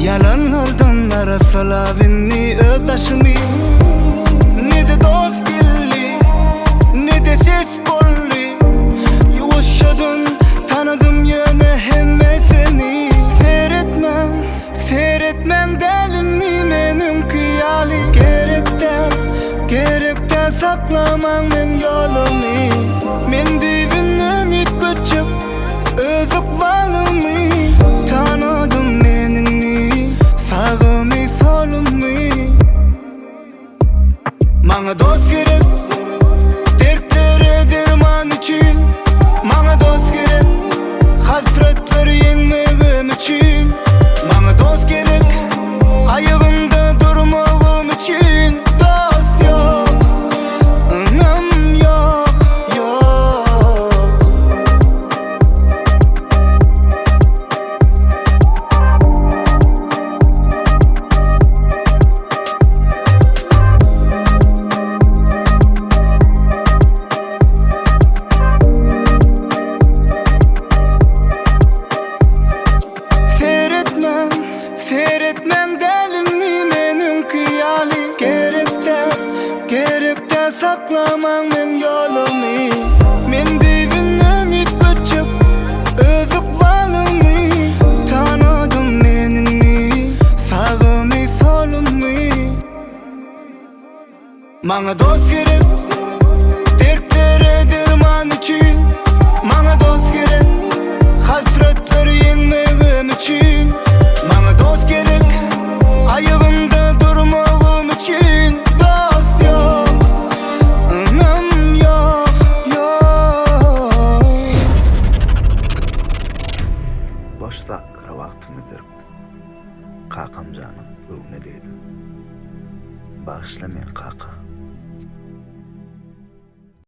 Ýalanlardan arassalap indi öz daşymy. Ne-de dost geldi, ne-de ses boldy. Ýuwaşjadan tanadym ýöne hemmesini. Seretmäň, seretmäň däl indi meniňki ýaly. Gerek däl, gerek däl saklamaň meň ýolumy. Men düýbünden üýtgetjek öz ykbalymy. Tanadym men indi sagymy solumy. Maňa dost gerek Dertlere derman üçin Maňa dost gerek Hasratlary ýeňmegim üçin Maňa dost gerek Aýagymda durmagym üçin Dost ýok Ynam ýok Ýok. Seretmäň, seretmäň däl indi meniňki ýaly Gerek däl, gerek däl saklamaň meň ýolumy Men düýbünden üýtgetjek öz ykbalymy Tanadym men indi sagymy solumy Maňa dost gerek Dertlere derman üçin Maňa dost gerek Hasratlary ýeňmegim üçin Maňa dost gerek Aýagymda durmagym üçin Dost ýok Ynam ýok ýok. Boş zatlara wagtymy gidirip, kakamjanyň göwnüne degdim. Bagyşla meni kaka.